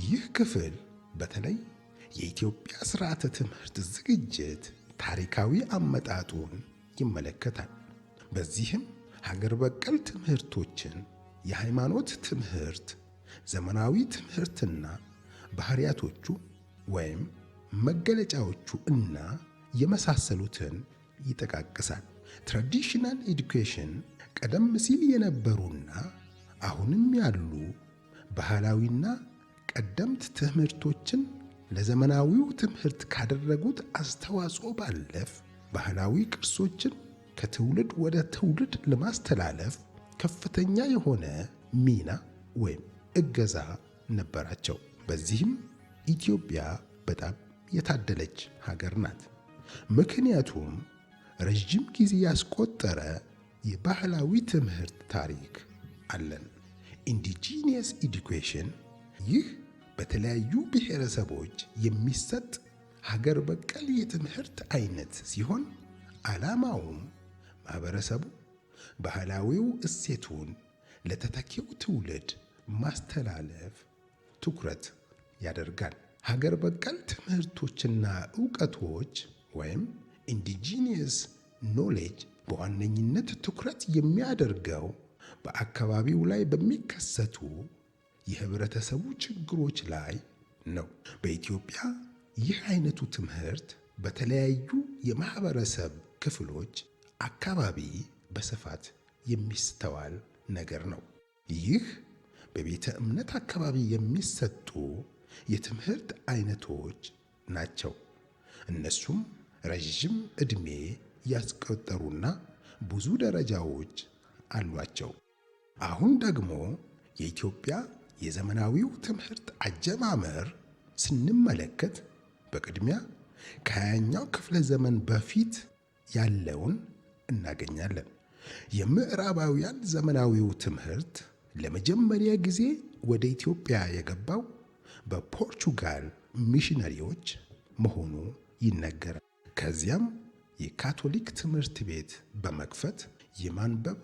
ይህ ክፍል በተለይ የኢትዮጵያ ስርዓተ ትምህርት ዝግጅት ታሪካዊ አመጣጡን ይመለከታል። በዚህም ሀገር በቀል ትምህርቶችን፣ የሃይማኖት ትምህርት፣ ዘመናዊ ትምህርትና ባህሪያቶቹ ወይም መገለጫዎቹ እና የመሳሰሉትን ይጠቃቅሳል። Traditional education ቀደም ሲል የነበሩና አሁንም ያሉ ባህላዊና ቀደምት ትምህርቶችን ለዘመናዊው ትምህርት ካደረጉት አስተዋጽኦ ባለፈ ባህላዊ ቅርሶችን ከትውልድ ወደ ትውልድ ለማስተላለፍ ከፍተኛ የሆነ ሚና ወይም እገዛ ነበራቸው። በዚህም ኢትዮጵያ በጣም የታደለች ሀገር ናት። ምክንያቱም ረዥም ጊዜ ያስቆጠረ የባህላዊ ትምህርት ታሪክ አለን። Indigenous education፣ ይህ በተለያዩ ብሔረሰቦች የሚሰጥ ሀገር በቀል የትምህርት አይነት ሲሆን ዓላማውም ማህበረሰቡ ባህላዊው እሴቱን ለተተኪው ትውልድ ማስተላለፍ ትኩረት ያደርጋል። ሀገር በቀል ትምህርቶችና እውቀቶች ወይም indigenous knowledge በዋነኝነት ትኩረት የሚያደርገው በአካባቢው ላይ በሚከሰቱ የህብረተሰቡ ችግሮች ላይ ነው። በኢትዮጵያ ይህ አይነቱ ትምህርት በተለያዩ የማህበረሰብ ክፍሎች አካባቢ በስፋት የሚስተዋል ነገር ነው። ይህ በቤተ እምነት አካባቢ የሚሰጡ የትምህርት አይነቶች ናቸው። እነሱም ረዥም ዕድሜ ያስቆጠሩና ብዙ ደረጃዎች አሏቸው። አሁን ደግሞ የኢትዮጵያ የዘመናዊው ትምህርት አጀማመር ስንመለከት በቅድሚያ ከ20ኛው ክፍለ ዘመን በፊት ያለውን እናገኛለን። የምዕራባውያን ዘመናዊው ትምህርት ለመጀመሪያ ጊዜ ወደ ኢትዮጵያ የገባው በፖርቹጋል ሚሽነሪዎች መሆኑ ይነገራል። ከዚያም የካቶሊክ ትምህርት ቤት በመክፈት የማንበብ፣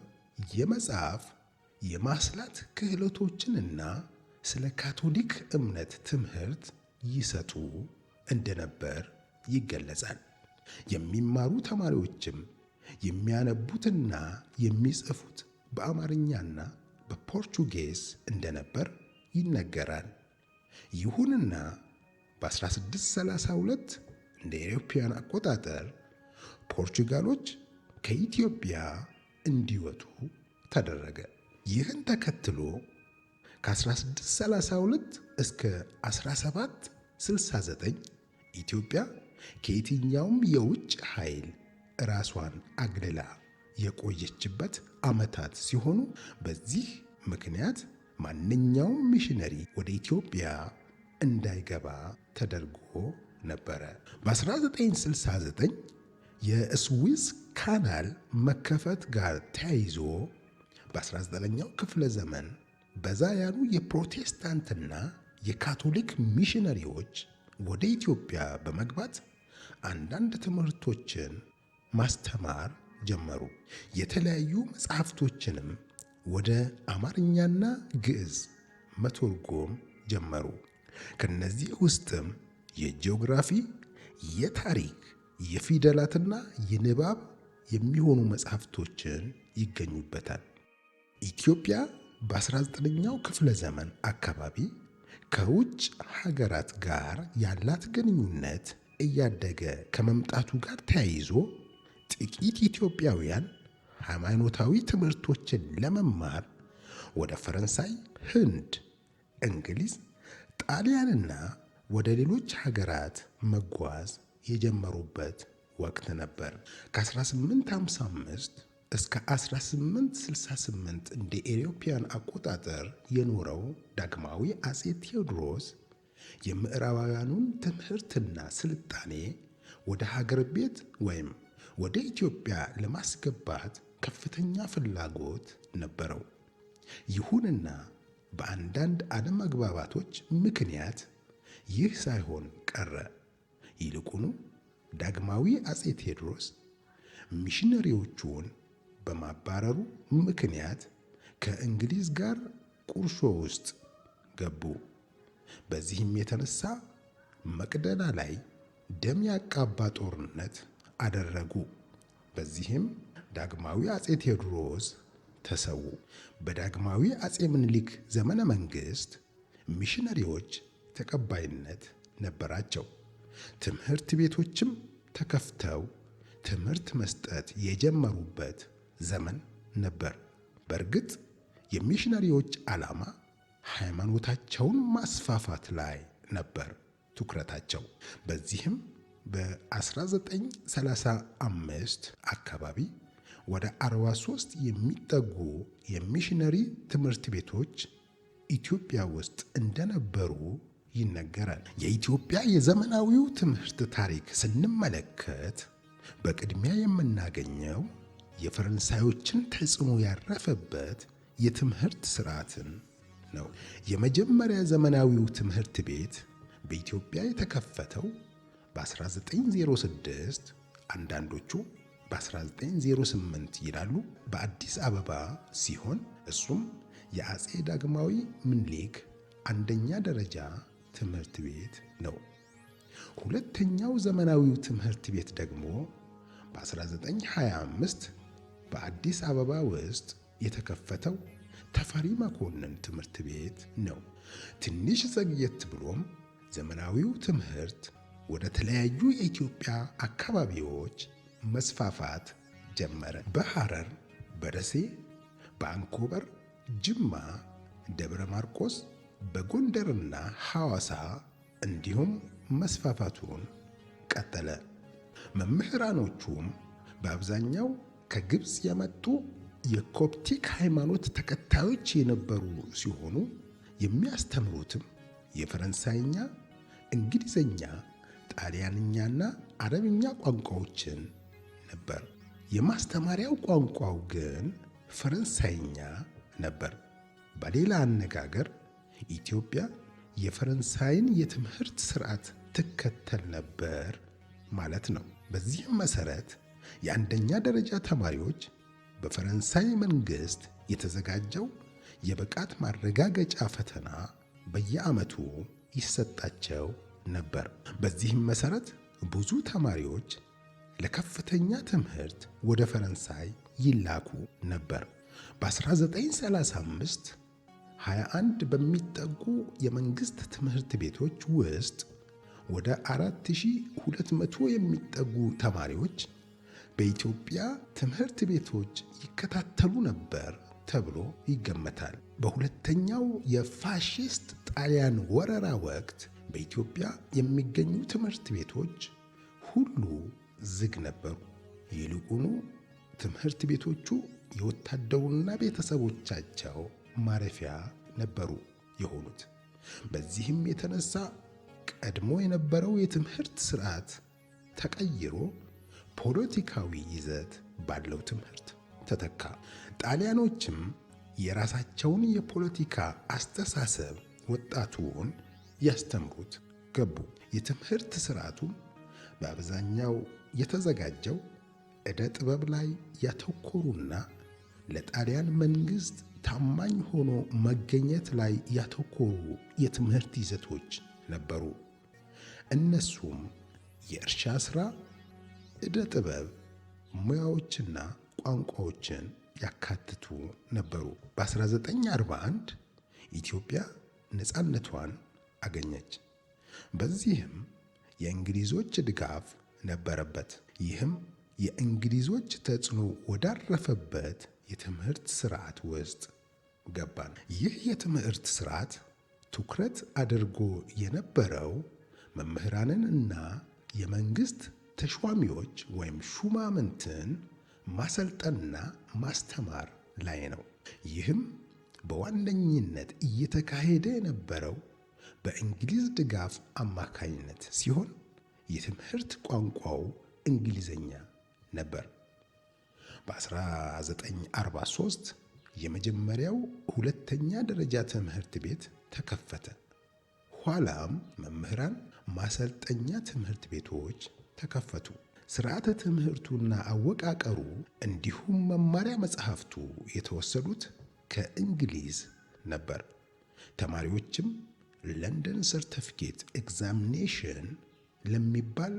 የመጻፍ፣ የማስላት ክህሎቶችንና ስለ ካቶሊክ እምነት ትምህርት ይሰጡ እንደነበር ይገለጻል። የሚማሩ ተማሪዎችም የሚያነቡትና የሚጽፉት በአማርኛና በፖርቹጌዝ እንደነበር ይነገራል። ይሁንና በ1632 እንደ አውሮፓውያን አቆጣጠር ፖርቹጋሎች ከኢትዮጵያ እንዲወጡ ተደረገ። ይህን ተከትሎ ከ1632 እስከ 1769 ኢትዮጵያ ከየትኛውም የውጭ ኃይል ራሷን አግልላ የቆየችበት ዓመታት ሲሆኑ በዚህ ምክንያት ማንኛውም ሚሽነሪ ወደ ኢትዮጵያ እንዳይገባ ተደርጎ ነበረ። በ1969 የስዊዝ ካናል መከፈት ጋር ተያይዞ በ19ኛው ክፍለ ዘመን በዛ ያሉ የፕሮቴስታንትና የካቶሊክ ሚሽነሪዎች ወደ ኢትዮጵያ በመግባት አንዳንድ ትምህርቶችን ማስተማር ጀመሩ። የተለያዩ መጽሐፍቶችንም ወደ አማርኛና ግዕዝ መተርጎም ጀመሩ። ከነዚህ ውስጥም የጂኦግራፊ፣ የታሪክ፣ የፊደላትና የንባብ የሚሆኑ መጽሐፍቶችን ይገኙበታል። ኢትዮጵያ በ19ኛው ክፍለ ዘመን አካባቢ ከውጭ ሀገራት ጋር ያላት ግንኙነት እያደገ ከመምጣቱ ጋር ተያይዞ ጥቂት ኢትዮጵያውያን ሃይማኖታዊ ትምህርቶችን ለመማር ወደ ፈረንሳይ፣ ህንድ፣ እንግሊዝ፣ ጣሊያንና ወደ ሌሎች ሀገራት መጓዝ የጀመሩበት ወቅት ነበር። ከ1855 እስከ 1868 እንደ European አቆጣጠር የኖረው ዳግማዊ አጼ ቴዎድሮስ የምዕራባውያኑን ትምህርትና ስልጣኔ ወደ ሀገር ቤት ወይም ወደ ኢትዮጵያ ለማስገባት ከፍተኛ ፍላጎት ነበረው። ይሁንና በአንዳንድ አለመግባባቶች ምክንያት ይህ ሳይሆን ቀረ። ይልቁኑ ዳግማዊ አጼ ቴዎድሮስ ሚሽነሪዎቹን በማባረሩ ምክንያት ከእንግሊዝ ጋር ቁርሾ ውስጥ ገቡ። በዚህም የተነሳ መቅደላ ላይ ደም ያቃባ ጦርነት አደረጉ። በዚህም ዳግማዊ አፄ ቴዎድሮስ ተሰዉ። በዳግማዊ አፄ ምኒልክ ዘመነ መንግስት ሚሽነሪዎች ተቀባይነት ነበራቸው። ትምህርት ቤቶችም ተከፍተው ትምህርት መስጠት የጀመሩበት ዘመን ነበር። በእርግጥ የሚሽነሪዎች ዓላማ ሃይማኖታቸውን ማስፋፋት ላይ ነበር ትኩረታቸው። በዚህም በ1935 አካባቢ ወደ 43 የሚጠጉ የሚሽነሪ ትምህርት ቤቶች ኢትዮጵያ ውስጥ እንደነበሩ ይነገራል። የኢትዮጵያ የዘመናዊው ትምህርት ታሪክ ስንመለከት በቅድሚያ የምናገኘው የፈረንሳዮችን ተጽዕኖ ያረፈበት የትምህርት ስርዓትን ነው። የመጀመሪያ ዘመናዊው ትምህርት ቤት በኢትዮጵያ የተከፈተው በ1906፣ አንዳንዶቹ በ1908 ይላሉ፣ በአዲስ አበባ ሲሆን እሱም የአፄ ዳግማዊ ምኒልክ አንደኛ ደረጃ ትምህርት ቤት ነው። ሁለተኛው ዘመናዊው ትምህርት ቤት ደግሞ በ1925 በአዲስ አበባ ውስጥ የተከፈተው ተፈሪ መኮንን ትምህርት ቤት ነው። ትንሽ ዘግየት ብሎም ዘመናዊው ትምህርት ወደ ተለያዩ የኢትዮጵያ አካባቢዎች መስፋፋት ጀመረ። በሐረር፣ በደሴ፣ በአንኮበር፣ ጅማ፣ ደብረ ማርቆስ፣ በጎንደርና ሐዋሳ እንዲሁም መስፋፋቱን ቀጠለ። መምህራኖቹም በአብዛኛው ከግብፅ የመጡ የኮፕቲክ ሃይማኖት ተከታዮች የነበሩ ሲሆኑ የሚያስተምሩትም የፈረንሳይኛ፣ እንግሊዘኛ፣ ጣሊያንኛና አረብኛ ቋንቋዎችን ነበር። የማስተማሪያው ቋንቋው ግን ፈረንሳይኛ ነበር። በሌላ አነጋገር ኢትዮጵያ የፈረንሳይን የትምህርት ስርዓት ትከተል ነበር ማለት ነው። በዚህም መሰረት የአንደኛ ደረጃ ተማሪዎች በፈረንሳይ መንግስት የተዘጋጀው የብቃት ማረጋገጫ ፈተና በየዓመቱ ይሰጣቸው ነበር። በዚህም መሰረት ብዙ ተማሪዎች ለከፍተኛ ትምህርት ወደ ፈረንሳይ ይላኩ ነበር። በ1935 21 በሚጠጉ የመንግሥት ትምህርት ቤቶች ውስጥ ወደ 4200 የሚጠጉ ተማሪዎች በኢትዮጵያ ትምህርት ቤቶች ይከታተሉ ነበር ተብሎ ይገመታል። በሁለተኛው የፋሺስት ጣሊያን ወረራ ወቅት በኢትዮጵያ የሚገኙ ትምህርት ቤቶች ሁሉ ዝግ ነበሩ። ይልቁኑ ትምህርት ቤቶቹ የወታደሩና ቤተሰቦቻቸው ማረፊያ ነበሩ የሆኑት። በዚህም የተነሳ ቀድሞ የነበረው የትምህርት ስርዓት ተቀይሮ ፖለቲካዊ ይዘት ባለው ትምህርት ተተካ። ጣሊያኖችም የራሳቸውን የፖለቲካ አስተሳሰብ ወጣቱን ያስተምሩት ገቡ። የትምህርት ስርዓቱም በአብዛኛው የተዘጋጀው ዕደ ጥበብ ላይ ያተኮሩና ለጣሊያን መንግሥት ታማኝ ሆኖ መገኘት ላይ ያተኮሩ የትምህርት ይዘቶች ነበሩ። እነሱም የእርሻ ሥራ፣ ዕደ ጥበብ፣ ሙያዎችና ቋንቋዎችን ያካትቱ ነበሩ። በ1941 ኢትዮጵያ ነፃነቷን አገኘች። በዚህም የእንግሊዞች ድጋፍ ነበረበት። ይህም የእንግሊዞች ተጽዕኖ ወዳረፈበት የትምህርት ስርዓት ውስጥ ገባን። ይህ የትምህርት ስርዓት ትኩረት አድርጎ የነበረው መምህራንን እና የመንግስት ተሿሚዎች ወይም ሹማምንትን ማሰልጠንና ማስተማር ላይ ነው። ይህም በዋነኝነት እየተካሄደ የነበረው በእንግሊዝ ድጋፍ አማካኝነት ሲሆን የትምህርት ቋንቋው እንግሊዝኛ ነበር። በ1943 የመጀመሪያው ሁለተኛ ደረጃ ትምህርት ቤት ተከፈተ። ኋላም መምህራን ማሰልጠኛ ትምህርት ቤቶች ተከፈቱ። ስርዓተ ትምህርቱና አወቃቀሩ እንዲሁም መማሪያ መጽሐፍቱ የተወሰዱት ከእንግሊዝ ነበር። ተማሪዎችም London Certificate Examination ለሚባል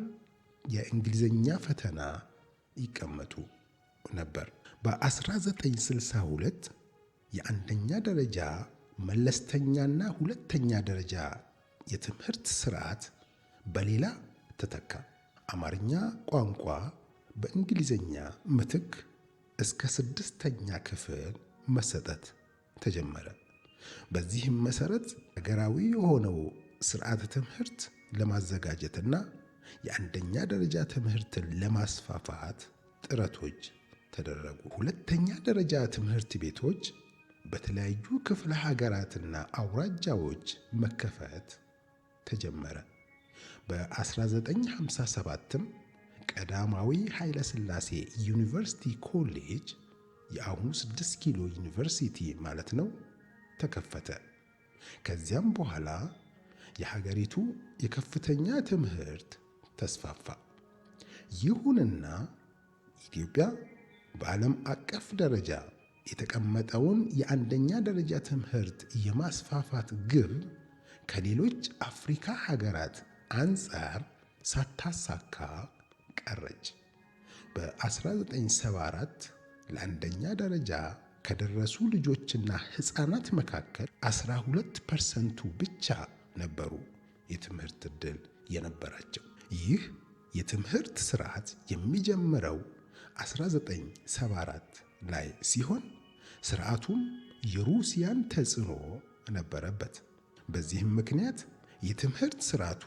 የእንግሊዝኛ ፈተና ይቀመጡ ነበር። በ1962 የአንደኛ ደረጃ መለስተኛና ሁለተኛ ደረጃ የትምህርት ስርዓት በሌላ ተተካ። አማርኛ ቋንቋ በእንግሊዝኛ ምትክ እስከ ስድስተኛ ክፍል መሰጠት ተጀመረ። በዚህም መሰረት ሀገራዊ የሆነው ስርዓተ ትምህርት ለማዘጋጀትና የአንደኛ ደረጃ ትምህርትን ለማስፋፋት ጥረቶች ተደረጉ። ሁለተኛ ደረጃ ትምህርት ቤቶች በተለያዩ ክፍለ ሀገራትና አውራጃዎች መከፈት ተጀመረ። በ1957ም ቀዳማዊ ኃይለ ሥላሴ ዩኒቨርሲቲ ኮሌጅ፣ የአሁኑ 6 ኪሎ ዩኒቨርሲቲ ማለት ነው፣ ተከፈተ። ከዚያም በኋላ የሀገሪቱ የከፍተኛ ትምህርት ተስፋፋ። ይሁንና ኢትዮጵያ በዓለም አቀፍ ደረጃ የተቀመጠውን የአንደኛ ደረጃ ትምህርት የማስፋፋት ግብ ከሌሎች አፍሪካ ሀገራት አንጻር ሳታሳካ ቀረች። በ1974 ለአንደኛ ደረጃ ከደረሱ ልጆችና ሕፃናት መካከል 12% ብቻ ነበሩ የትምህርት ዕድል የነበራቸው። ይህ የትምህርት ስርዓት የሚጀምረው 1974 ላይ ሲሆን ስርዓቱም የሩሲያን ተጽዕኖ ነበረበት። በዚህም ምክንያት የትምህርት ስርዓቱ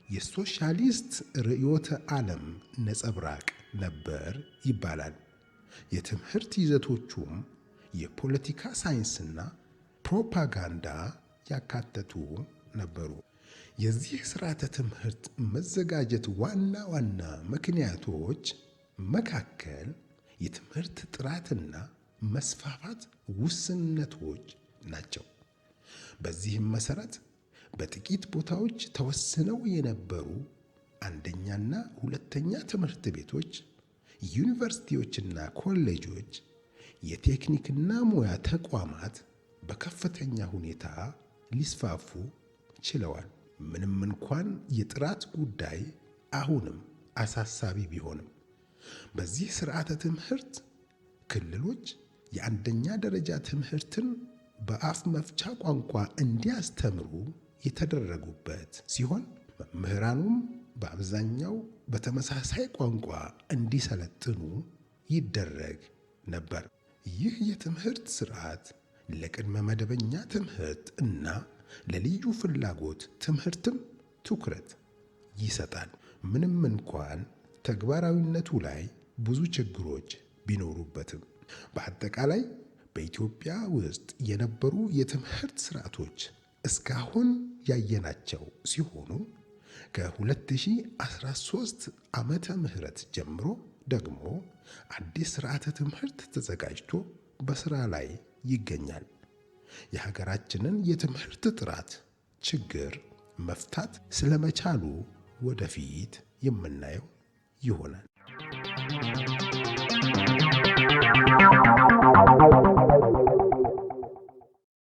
የሶሻሊስት ርዕዮተ ዓለም ነጸብራቅ ነበር ይባላል። የትምህርት ይዘቶቹም የፖለቲካ ሳይንስና ፕሮፓጋንዳ ያካተቱ ነበሩ። የዚህ ስርዓተ ትምህርት መዘጋጀት ዋና ዋና ምክንያቶች መካከል የትምህርት ጥራትና መስፋፋት ውስንነቶች ናቸው። በዚህም መሰረት በጥቂት ቦታዎች ተወስነው የነበሩ አንደኛና ሁለተኛ ትምህርት ቤቶች፣ ዩኒቨርሲቲዎችና ኮሌጆች፣ የቴክኒክና ሙያ ተቋማት በከፍተኛ ሁኔታ ሊስፋፉ ችለዋል። ምንም እንኳን የጥራት ጉዳይ አሁንም አሳሳቢ ቢሆንም፣ በዚህ ስርዓተ ትምህርት ክልሎች የአንደኛ ደረጃ ትምህርትን በአፍ መፍቻ ቋንቋ እንዲያስተምሩ የተደረጉበት ሲሆን መምህራኑም በአብዛኛው በተመሳሳይ ቋንቋ እንዲሰለጥኑ ይደረግ ነበር። ይህ የትምህርት ስርዓት ለቅድመ መደበኛ ትምህርት እና ለልዩ ፍላጎት ትምህርትም ትኩረት ይሰጣል። ምንም እንኳን ተግባራዊነቱ ላይ ብዙ ችግሮች ቢኖሩበትም። በአጠቃላይ በኢትዮጵያ ውስጥ የነበሩ የትምህርት ስርዓቶች እስካሁን ያየናቸው ሲሆኑ ከ2013 ዓመተ ምህረት ጀምሮ ደግሞ አዲስ ስርዓተ ትምህርት ተዘጋጅቶ በስራ ላይ ይገኛል። የሀገራችንን የትምህርት ጥራት ችግር መፍታት ስለመቻሉ ወደፊት የምናየው ይሆናል።